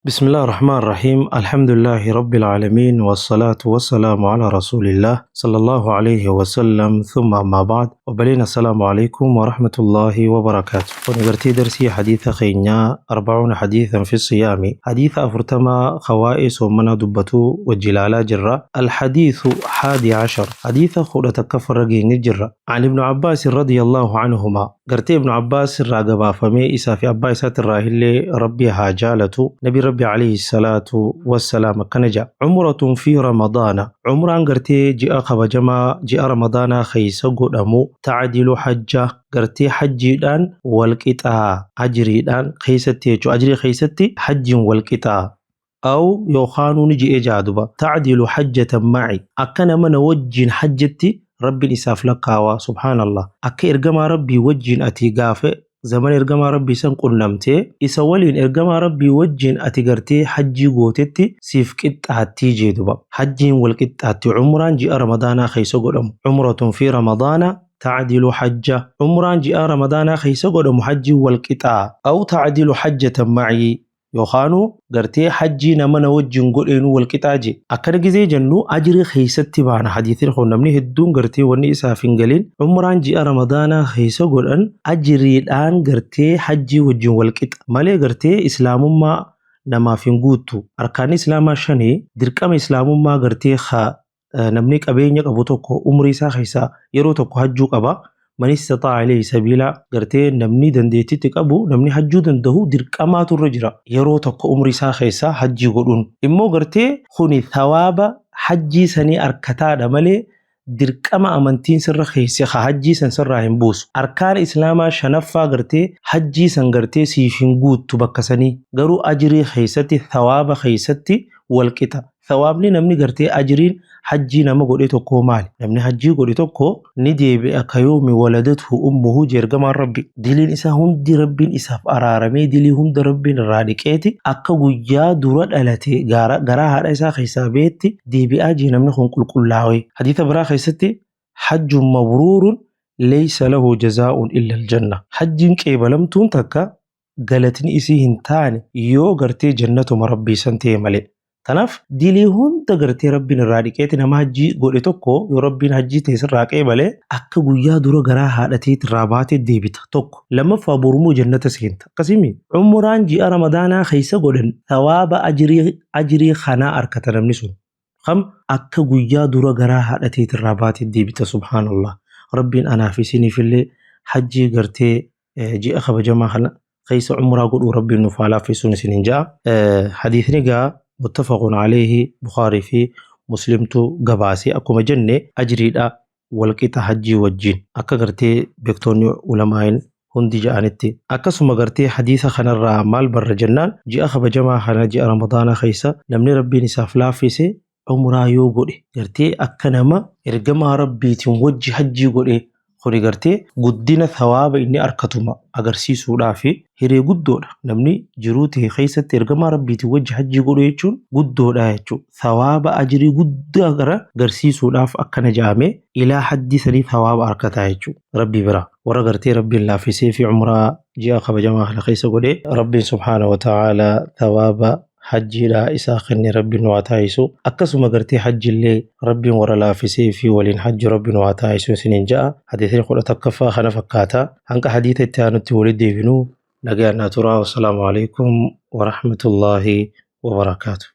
بسم الله الرحمن الرحيم، الحمد لله رب العالمين، والصلاة والسلام على رسول الله صلى الله عليه وسلم، ثم أما بعد. وبلينا السلام عليكم ورحمة الله وبركاته. ونقرتي درسي حديث خينيا 40 حديثا في الصيام، حديث أفرتما خوائس ومنا دبتو وجلالا جرة. الحديث 11، حديث خودة كفر جرة، عن ابن عباس رضي الله عنهما. قرتي ابن عباس الراقبا فمي إسا في أبا إسات الراهل ربي هاجالتو نبي ربي عليه الصلاة والسلام كنجا: عمرة في رمضان، عمران قرتي جاء خبجما جاء رمضان خيس قدامو، تعدل حجة، قرتي حجيدان والقطاع أجريدان خيستي أجري خيستي حج والقطاع، أو يوخانو نجي إجادبا تعدل حجة معي، أكن من وجه حجتي ربي إساف لقاوا. سبحان الله، أكا إرقما ربي وجه أتي قافئ zaman ergamaa rabbii san qunnamtee isa waliin ergamaa rabbii wajjin ati gartee hajjii gootetti siif qixxaattii jeeduba. Hajjiin wal qixxaatti umraan ji'a ramadaanaa keessa godhamu. عمرة في رمضان تعدل حجة، umraan ji'a ramadaanaa keessa godhamu hajjiin wal qixaa، أو تعدل حجة معي، yookaanuu gartee hajjii nama na wajjin godheenuu wal qixaa je. Akkana gizee jennu ajrii keeysatti baana. Hadiisin kun namni hedduun gartee wanni isaaf hin galin, umraan ji'a ramadaanaa keessa godhan ajriidhaan gartee hajjii wajjin wal qixa malee gartee islaamummaa namaaf hin guuttu. Arkaanni islaamaa shanii dirqama islaamummaa gartee namni qabeenya qabu tokko umrii isaa keessaa yeroo tokko hajjuu qaba. من استطاع إليه سبيلا، gartee namni dandeettitti qabu, namni hajjuu danda'u dirqamaatu irra jira yeroo tokko umrii isaa keessaa hajjii godhuun. Immoo gartee kuni thawaaba hajjii sanii arkataadha malee dirqama amantiin sirra keesse hajjii san sirraa hin buusu. Arkaan islaamaa shanaffaa gartee hajjii san gartee siif hin guuttu bakka sanii, garuu ajirii keessatti, thawaaba keessatti wal qixa. Thawaabni namni gartee ajiriin hajjii nama godhe tokko maali? Namni hajjii godhe tokko ni deebi'a كيوم ولدته أمه jeergamaan rabbi. Diliin isaa hundi rabbiin isaaf araaramee, dilii hunda rabbiin irraa dhiqeeti akka guyyaa dura dhalate garaa haadha isaa keessaa beetti deebi'aa jee namni kun qulqullaa'e. Hadiisa biraa keessatti: حج مبرور ليس له جزاء إلا الجنة. Hajjiin qeebalamtuun takka galatni isii hin taane yoo gartee jannatuma rabbii san ta'e malee. Kanaaf dilii hunda gartee rabbiin irraa dhiqeeti nama hajjii godhe tokko yoo rabbiin hajjii ta'e sirraa qeebalee akka guyyaa dura garaa haadhateet irraa baatee deebita tokko. Lammaffaa borumuu jannata seenta. Akkasimi umraan ji'a ramadaanaa keessa godhan thawaaba ajirii kanaa arkata namni sun. Kam akka guyyaa dura garaa haadhateet irraa baatee deebita, subhaanallah. Rabbiin anaaf isiniifillee hajjii gartee ji'a kabajamaa kana keessa umraa godhuu rabbiin nuuf haa laaffisuun isiniin ja'a. Hadiisni gaa متفق عليه، Bukaarii fi Muslimtu gabaasee. Akkuma jenne ajriidha walqixa hajjii wajjin akka gartee beektoonni ulamaa'in hundi ja'anitti. Akkasuma gartee hadiisa kanarraa maal barra jennaan, ji'a kabajamaa kana ji'a ramadaanaa keessa namni rabbiin isaaf laaffise umraa yoo godhe gartee akka nama ergamaa rabbiitiin wajji hajjii godhe. Kuni gartee guddina thawaaba inni arkatuma agarsiisuudhaaf hiree guddoodha. Namni jiruu ta'e keessatti ergamaa rabbiitiin wajji hajjii godhu jechuun guddoodha jechuudha. Thawaaba ajirii guddaa gara agarsiisuudhaaf akkana jedhamee ilaa haddii sanii thawaaba arkataa jechuudha. Rabbii bira. Warra gartee rabbiin laaffisee fi umraa ji'a kabajamaa kana keessa godhee rabbiin سبحانه وتعالى thawaaba hajjiidha isaa kenne rabbiin nu haa taasisu. Akkasuma gartee hajjiillee rabbiin warra laaffisee fi waliin hajji rabbiin nu haa taasisu isiniin ja'a. Hadiisni 11ffaa kana fakkaata. Hanga hadiisa itti aanutti walitti deebinuu nagayaan naa turaa. والسلام عليكم ورحمة الله وبركاته.